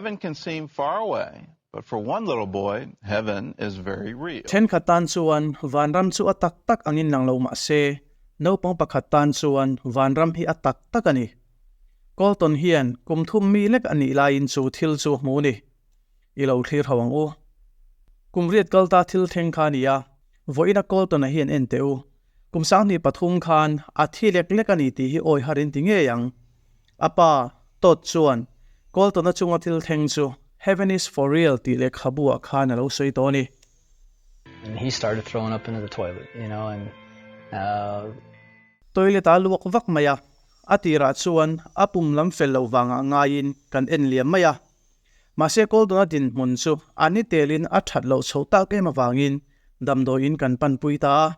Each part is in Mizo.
Heaven can seem far away, but for one little boy, heaven is very real. Thenkhat tan chuan vanram chu a tak tak angin lang lo mah se, naupang pakhat tan chuan vanram hi a tak tak a ni. Colton hian kum thum mi lek a nih laiin chu thil chu hmu ni. I lo thlir ho ang u. Kum riat kal ta thil thleng kha a ni a, vawiina Colton-a hian en teh u. Kum 23 khan a thi lek lek a ni tih hi awi har in ti ngei ang. A pa, Todd chuan Colton-a chunga thil thleng chu Heaven is for real tih lehkhabu ah khan a lo sawi tawh a ni. And he started throwing up into the toilet, you know, and uh. Toilet a luak vak mai a, a tirah chuan a pum lam fel loh vangah ngaiin kan en liam mai a. Mahse Colton-a dinhmun chu a ni telin a that loh chho tak em avangin damdawiin kan panpui ta a.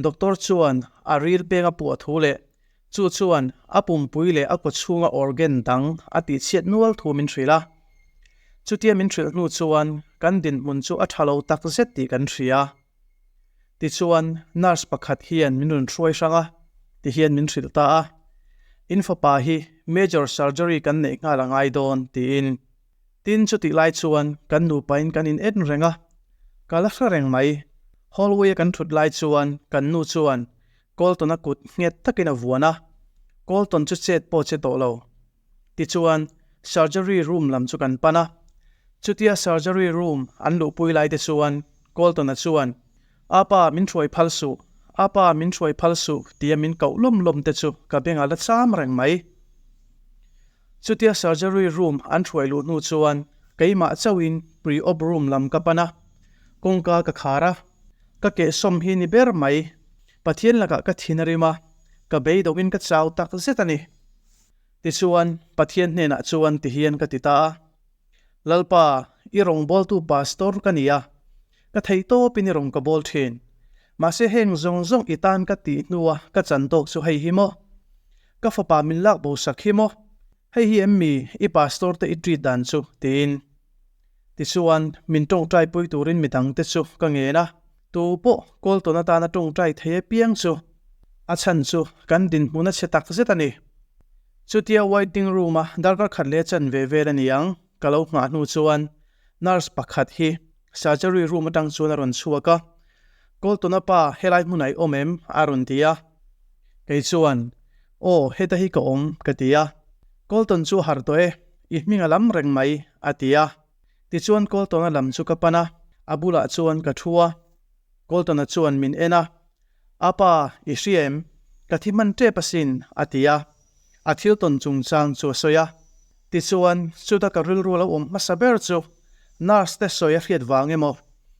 Doctor chuan a ril peng a puah thu leh chu chuan a pumpui leh a kawchhunga organ dang a tihchhiat nual thu min hrilh a. Chutia min hrilh hnu chuan kan dinhmun chu a tha lo tak zet tih kan hria. Tichuan nurse pakhat hian min rawn hruai hrang a, tihian min hrilh ta a, In fapa hi major surgery kan neih nghal a ngai dawn, tiin. Tin, chutih lai chuan kan nupain kan in en reng a, ka la hre reng mai. Hallway a kan thut lai chuan kan nu chuan Colton-a kut nghet takin a vuan a, Colton chu chet pawh che tawh lo. Tichuan, surgery room lam chu kan pan a. Chutia surgery room an luhpui lai te chuan Colton-a chuan, Apa, min hruai phal suh, apa, min hruai phal suh, tia min koh lawm lawm te chu ka bengah la cham reng mai. Chutia surgery room an hruai luh hnu chuan keimah chauhin pre-op room lam ka pan a, kawngka ka khar a, ka kehsawm hi ni ber mai. Pathian lakah ka thin a rim a, ka beidawhin ka chau tak zet a ni. Tichuan, Pathian hnenah chuan tihian ka ti ta a, Lalpa, i rawngbawltu pastor ka ni a, ka theih tawpin i rawn ka bawl thin. Mahse heng zawng zawng i tan ka tih hnua ka chan tawk chu hei hi maw? Ka fapa min lak bo sak hi maw? Hei hi em mi i pastor te i treat dan chu? tiin. Tichuan, min tawngtai pui turin midangte chu ka ngen a, tu pawh Colton atana tawngtai thei apiang chu a chhan chu kan dinhmun a chhe tak zet a ni. Chutia waiting room-a darkar khat leh chan ve vel a ni ang, ka lo nghah hnu chuan nurse pakhat hi surgery room atang chuan a rawn chhuak a, Colton-a pa helai hmunah i awm em? a rawn ti a. Kei chuan, Aw, heta hi ka awm, ka ti a. Colton chu a harh tawh e, i hming a lam reng mai, a ti a. Tichuan Colton-a lam chu ka pan a, a bulah chuan ka thu a. Colton-a chuan min en a, A pa, i hria em? Ka thi hman tep asin, a ti a. A thil tawn chungchang chu a sawi a. Tichuan, chuta ka rilru lo awm hmasa ber chu nurse te sawi a hriat vang emaw,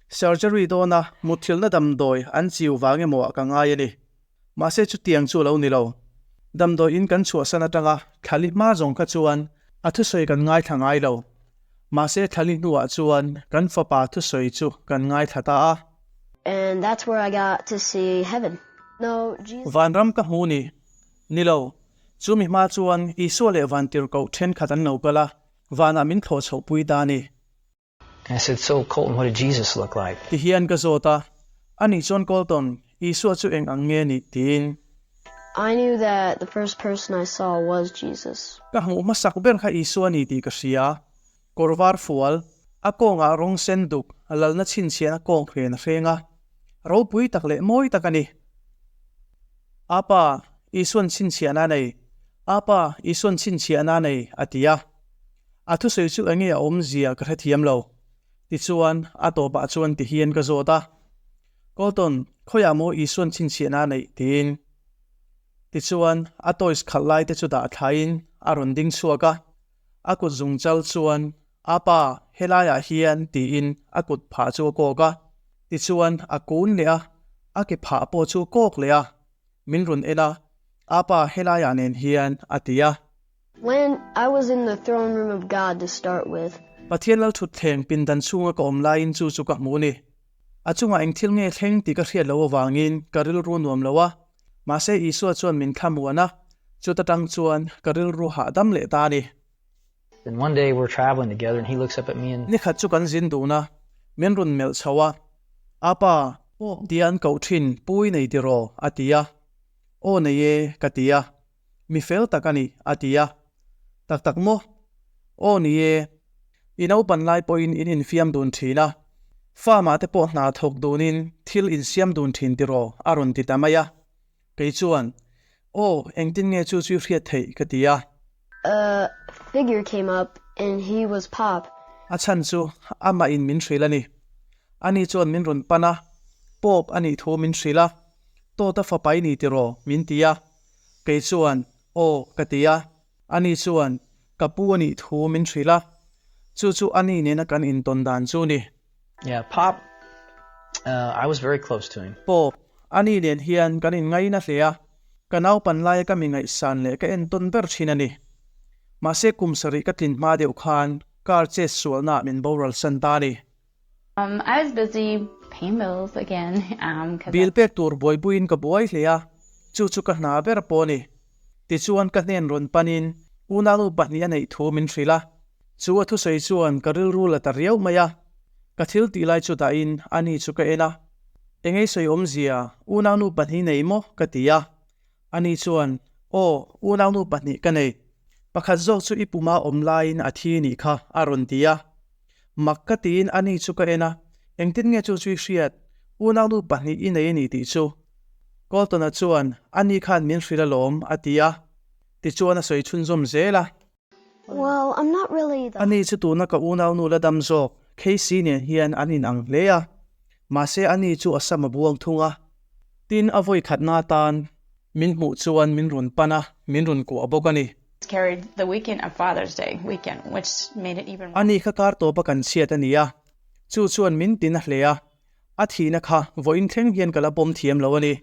surgery dawna mutthilhna damdawi an chiu vang emaw ah ka ngai a ni. Mahse chutiang chu a lo ni lo. Damdawi in kan chhuahsan atanga thlali hma zawng kha chuan a thusawi kan ngaithla ngai lo. Mahse thlali hnuah chuan kan fapa thusawi chu kan ngaithla ta a. And that's where I got to see heaven. No, Jesus. Vanram ka hmu ni. Ni lo. Chu mi hma chuan Isua leh Vantirhkoh thenkhat an lo kal a, vanah min thlawh chhohpui ta a ni. I said, So, Colton, what did Jesus look like? Ti hian ka zawt a, Ani chuan Colton, Isua chu eng ang nge nih? tiin. I knew that the first person I saw was Jesus. Ka hmuh hmasak ber kha Isua ni tih ka hria. Kawr var fual, a kawngah rawng sen duk lalna chhinchhian a kawng hren a hreng a. Ropui tak leh mawi tak a ni. Apa, Isuan chhinchhiahna a nei. Apa, Isuan chhinchhiahna a nei, a ti a. A thusawi chu enge a awmzia ka hrethiam lo. Tichuan, a tawpah chuan ti hian ka zawt a, Colton, khawiah maw Isuan chhinchhiahna a neih? tiin. Tichuan, a toys khalh lai te chu dah thlaiin a rawn ding chhuak a. A kut zungchal chuan, Apa, helaiah hian, tiin a kut phah chu a kawk a. Tichuan, a kun leh a, a ke phah pawh chu a kawk leh a. Min rawn en a, Apa, helaiah nen hian, a ti a. When I was in the throne room of God to start with. Pathian lal thutthleng pindan chhunga ka awm laiin chu chu ka hmu a ni. A chungah eng thil nge thleng tih ka hriat loh avangin ka rilru nuam lo a, mahse Isua chuan min thlamuan a, chuta tang chuan ka rilru hahdam leh ta a ni. Then one day we're traveling together and he looks up at me and. Nikhat chu kan zin dun a, min rawn melh chho a, Apa, tia an koh thin pui nei tiraw? a ti a. Aw nei e, ka ti a. Mi fel tak a ni, a ti a. Tak tak maw? Aw ni e. I naupan lai pawhin in infiam dun thin a, farm-ah te pawh hna thawk dunin thil insiam dun thin tiraw? a rawn ti ta mai a. Kei chuan, Aw, engtin nge chu chu i hriat theih? ka ti a. A figure came up and he was Pop. A chhan chu amah in min hrilh a ni. Ani chuan min rawn pan a, Pop a nih thu min hrilh a, Tawta fapa i ni tiraw? min ti a. Kei chuan, Aw, ka ti a. Ani chuan, Ka pu a nih thu min hrilh a, chu chu ani nena kan intawn dan chu ni. Yeah, Pop, I was very close to him. Pop, ani nen hian kan inngaina hle a, ka naupan laia ka mi ngaihsan leh ka entawn ber thin a ni. Mahse kum sarih ka tlin hma deuh khan car chet sualnaah min boral san ta a ni. I was busy paying bills again cause Bill pek tur buaipuiin ka buai hle a, chu chu ka hna ber pawh a ni. Tichuan ka hnen rawn panin unau pahnih a neih thu min hrilh a, chu a thusawi chuan ka rilru la ta riau mai a. Ka thil tih lai chu dahin ani chu ka en a, Engei sawi awmzia, unau pahnih nei maw? ka ti a. Ani chuan, Aw, unau pahnih ka nei. Pakhat zawk chu i puma awm laiin a thi nih kha, a rawn ti a. Mak ka tiin ani chu ka en a, Engtin nge chu chu i hriat? Unau pahnih i nei a ni tih chu. Colton-a chuan, Ani khan min hrilh alawm, a ti a. Tichuan a sawi chhunzawm zel a. Well, I'm not really the. Ani chu tuna ka unaunu la dam zawk, Casey nen hian an inang hle a. Mahse ani chu a sam a buang thung a. Tin, a vawi khatna atan min hmuh chuan min rawn pan a, min rawn kuah bawk a ni. Carried the weekend of Father's Day weekend, which made it even. Ani kha kar tawpa kan chhiat a ni a, chu chuan min tin a hle a. A thihna kha vawiin thleng hian ka la pawm thiam lo a ni.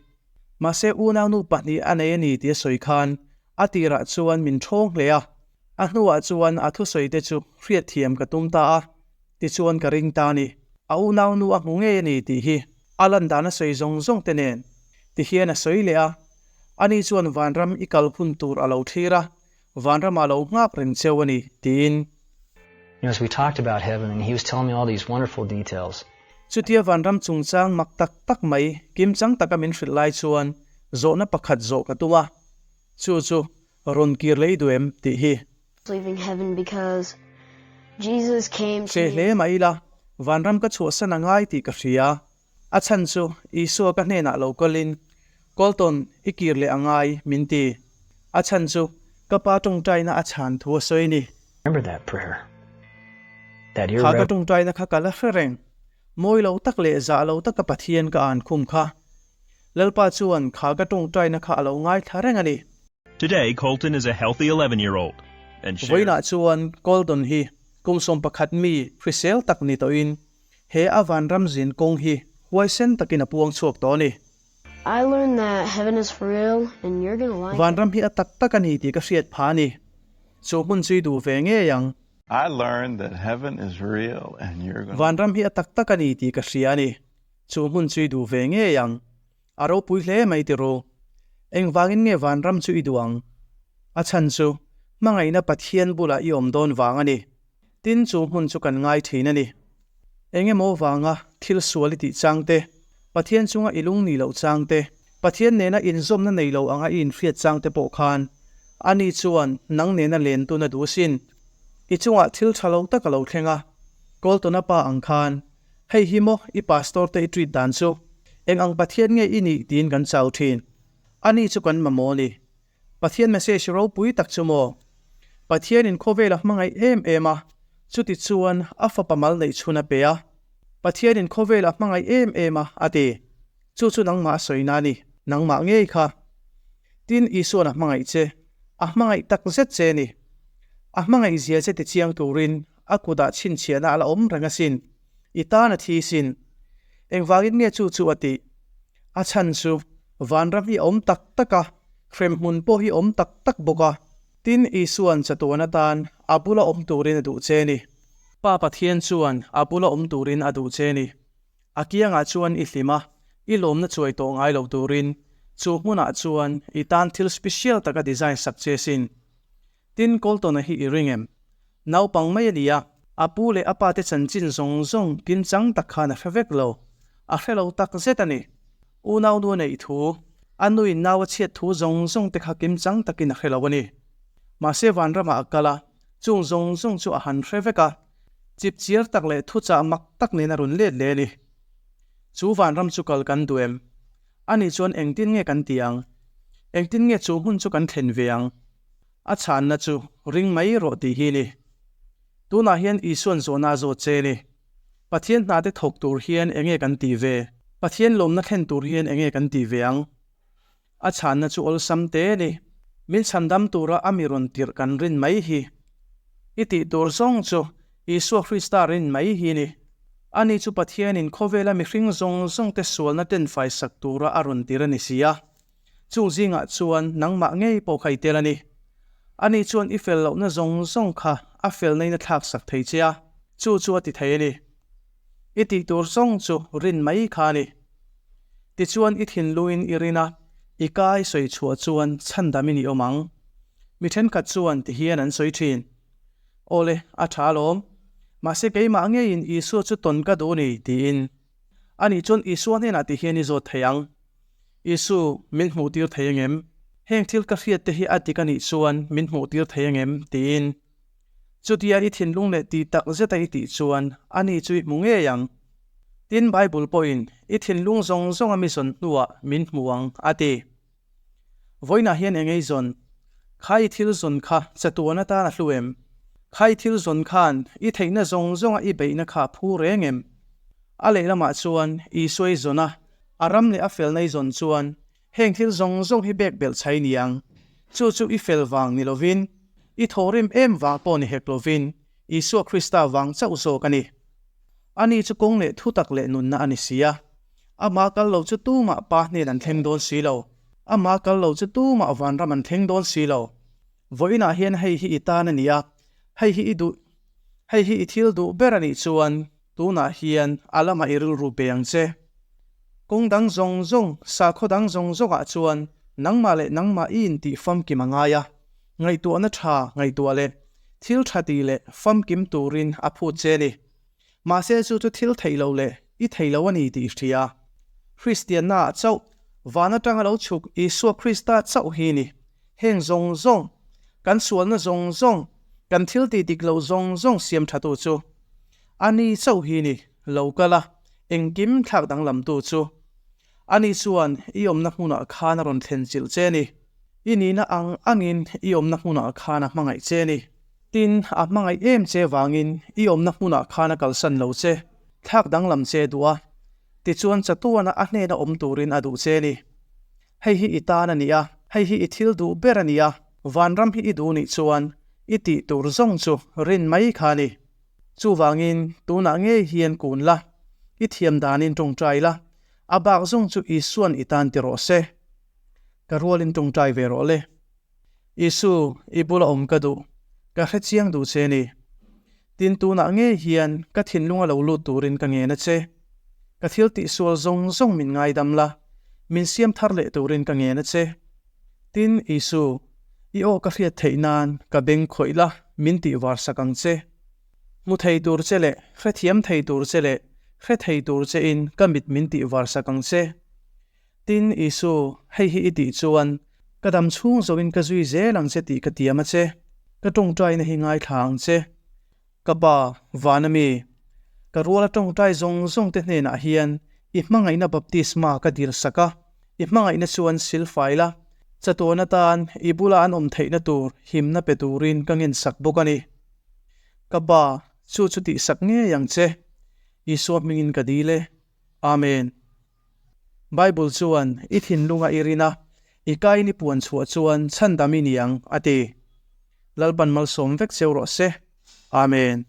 Mahse unaunu pahnih a nei a ni tih a sawi khan a tirah chuan min ṭhawng hle a, a hnuah chuan a thusawi te chu hriatthiam ka tum ta a, tichuan ka ring ta a ni. A unaunu a hmu ngei a ni tih hi a lan dan a sawi zawng zawng te nen ti hian a sawi leh a, ani chuan vanram i kal hun tur a lo thlir a, Vanramah lo nghak reng cheu a ni, tiin. You know, as we talked about heaven and he was telling me all these wonderful details. Chutia vanram chungchang mak tak tak mai kimchang taka min hrilh lai chuan zawhna pakhat zawh ka tum a, chu chu rawn kir lei duh em tih hi. Leaving heaven because Jesus came to Hre hle mah ila, vanram ka chhuahsan a ngai tih ka hria. A chhan chu Isua ka hnenah lo kalin, Colton, i kir leh a ngai, min ti. A chhan chu ka pa tawngtaina a chhan thu a sawi a ni. Remember that prayer. That Kha ka tawngtaina kha ka la hre reng. Mawi lo tak leh zah lo taka Pathian ka an khum kha. Lalpa chuan kha ka tawngtaina kha a lo ngaithla reng a ni. Today, Colton is a healthy 11 year old and shares. Vawiinah chuan Colton hi kum 11 mi hrisel tak ni tawhin He a vanram zin kawng hi huaisen takin a puang chhuak tawh a ni. I learned that heaven is for real and you're gonna like it. Vanram hi a tak tak a ni tih ka hriat phah a ni. Chu hmun chu i duh ve ngei ang. I learned that heaven is real and you're gonna. Vanram hi a tak tak a ni tih ka hria a ni. Chu hmun chu i duh ve ngei ang. A ropui hle mai ti ru. Engvangin nge vanram chu i duh ang? A chhan chu, hmangaihna Pathian bulah i awm dawn vang a ni. Tin, chu hmun chu kan ngai thin a ni. Eng emaw vanga thil sual i tih chang te, Pathian chunga i lung nih loh chang te, Pathian nena inzawmna nei lo anga i inhriat chang te pawh khan, ani chuan nang nena len tun a duh asin. I chungah thil tha lo tak a lo thleng a, Colton-a pa ang khan, Hei hi maw i pastor te i treat dan chu? Eng ang Pathian nge i nih tiin kan chau thin. Ani chu kan mamawh a ni. Pathian message ropui tak chu maw? Pathian in khawvel a hmangaih em em a, chuti chuan a fapa mal neih chhun a pe a. Pathian in khawvel a hmangaih em em a, a ti. Chu chu nangmah a sawina a ni, nangmah ngei kha. Tin, Isuan a hmangaih che, a hmangaih tak zet che a ni. A hmangaih zia che tichiang turin A kutah chhinchhiahna a la awm reng asin. I tan a thi sin. Engvangin nge chu chu a tih? A chhan chu vanram hi a awm tak tak a, hremhmun pawh hi a awm tak tak bawk a. Tin, Isua'n chatuan atan a bula awm turin a duh che ni. Pa Pathian chuan a bula awm turin a duh che ni. A kiangah chuan i hlim a, i lawmna chuai tawh ngai lo turin chu hmunah chuan i tan thil special tak a design sak che sin. Tin, Colton-a hi i ring em? Naupang mai a ni a, a pu leh a pa te chanchin zawng zawng kimchang tak khan a hre vek lo. A hre lo tak zet a ni. Unau nu a neih thu, a nuin nau a chhiat thu zawng zawng te kha kimchang takin a hre lo a ni. Mahse vanramah a kal a, chung zawng zawng chu a han hre vek a. Chipchiar tak leh thuchah mak tak nen a rawn let leh a ni. Chu vanram chu kal kan duh em? Ani chuan engtin nge kan ti ang? Engtin nge chu hmun chu kan thlen ve ang? A chhanna chu ring mai rawh tih hi ni. Tunah hian Isua'n zawhna a zawt che a ni. Pathian hnate thawk tur hian enge kan tih ve? Pathian lawmna thlen tur hian enge kan tih ve ang? A chhanna chu awlsam te a ni. Min chhandam tura a mi rawn tirh kan rin mai hi. I tih tur zawng chu Isua Krista rin mai hi ni. Ani chu Pathianin khawvela mihring zawng zawngte sualna ten faisak tura a rawn tir a ni si a. Chung zingah chuan nangmah ngei pawh kha i tel a ni. Ani chuan i fel lohna zawng zawng kha a felna in a thlaksak thei che a, chu chu a ti thei a ni. I tih tur zawng chu rin mai kha a ni. Tichuan i thinlungin i rin a, i kai sawi chhuah chuan chhandam in i awm ang. Mi thenkhat chuan ti hian an sawi thin. Awle, a tha alawm. Mahse keimah ngeiin Isua chu tawn ka duh ni, tiin. Ani chuan Isua hnenah ti hian i zawt thei ang. Isu, min hmuh tir thei angem? Heng thil ka hriat te hi a dik anih chuan min hmuh tir thei angem? tiin. Chutia i thinlung leh tih tak zeta i tih chuan ani chu i hmu ngei ang. Tin, Bible pawhin i thinlung zawng zawnga mi zawn hnuah min hmu ang, a ti. Vawiinah hian eng ei zawn? Kha i thil zawn kha chatuan atan a hlu em? Kha i thil zawn khan i theihna zawng zawnga i beihna kha a phu reng em? A lehlamah chuan Isua i zawn a, a ram leh a felna i zawn chuan heng thil zawng zawng hi bek belh chhai ni ang. Chu chu i fel vang ni lovin, i thawhrim em vang pawh ni hek lovin, Isua Krista vang chauh zawk a ni. Ani chu kawng leh thutak leh nunna a ni si a. Amah kal lo chu tumah Pa hnen an thleng dawn si lo. Amah kal lo chu tumah vanram an thleng dawn si lo. Vawiinah hian hei hi i tan a ni a, hei hi i duh, hei hi i thil duh ber a nih chuan tunah hian a lamah i rilru pe ang che. Kawng dang zawng zawng, sakhaw dang zawng zawngah chuan nangmah leh nangmah i intih famkim a ngai a, ngaihtuahna tha ngaihtuah leh thil tha tih leh famkim turin a phut che a ni. Mahse chu chu thil theih lo leh i thei lo a ni tih i hria. Kristianna ah chauh, van atanga lo chhuk Isua Krista chauh hi ni. Heng zawng zawng, kan sualna zawng zawng, kan thil tih dik lo zawng zawng siam tha tu chu a ni chauh hi ni, lo kal a, engkim thlak danglam tu chu. Ani chuan i awmna hmunah khan a rawn thlen chilh che ni. I nihna ang angin i awmna hmunah khan a hmangaih che ni. Tin, a hmangaih em che vangin i awmna hmunah khan a kalsan lo che, thlak danglam che duh a, tichuan chatuana a hnena awm turin a duh che ni. Hei hi i tan a ni a, hei hi i thil duh ber a ni a, vanram hi i duh nih chuan i tih tur zawng chu rin mai kha a ni. Chuvangin tunah ngei hian kun la, i thiam danin tawngtai la, a bak zawng chu Isua'n i tan ti rawh se. Ka rualin tawngtai ve rawh le. Isu, i bula awm ka duh, ka hre chiang duh che ni. Tin tunah ngei hian ka thinlunga lo lut turin ka ngen a che. Ka thil tihsual zawng zawng min ngaidam la, min siam thar leh turin ka ngen a che. Tin, Isu, i aw ka hriat theih nan ka beng khawih la, min tih var sak ang che. Hmu thei tur che leh hrethiam thei tur che leh hre thei tur che in ka mit min tih var sak ang che. Tin, Isu, hei hi i tih chuan, ka dam chhung zoin ka zui zel ang che tih ka tiam a che. Ka tawngtaina hi ngaithla ang che. Ka pa, vana mi, ka ruala tawngtai zawng zawng te hnenah hian i hmangaihna baptisma ka dil sak a, i hmangaihna chuan silfai la, chatuan atan i bula an awm theihna tur himna pe turin ka ngensak bawk a ni. Ka pa, chu chu tihsak ngei ang che. Isua hmingin ka dil e. Amen. Bible chuan i thinlunga i rin a, i kain i puan chhuah chuan chhandam i ni ang, a ti. Lalpan malsawm vek cheu rawh se. Amen.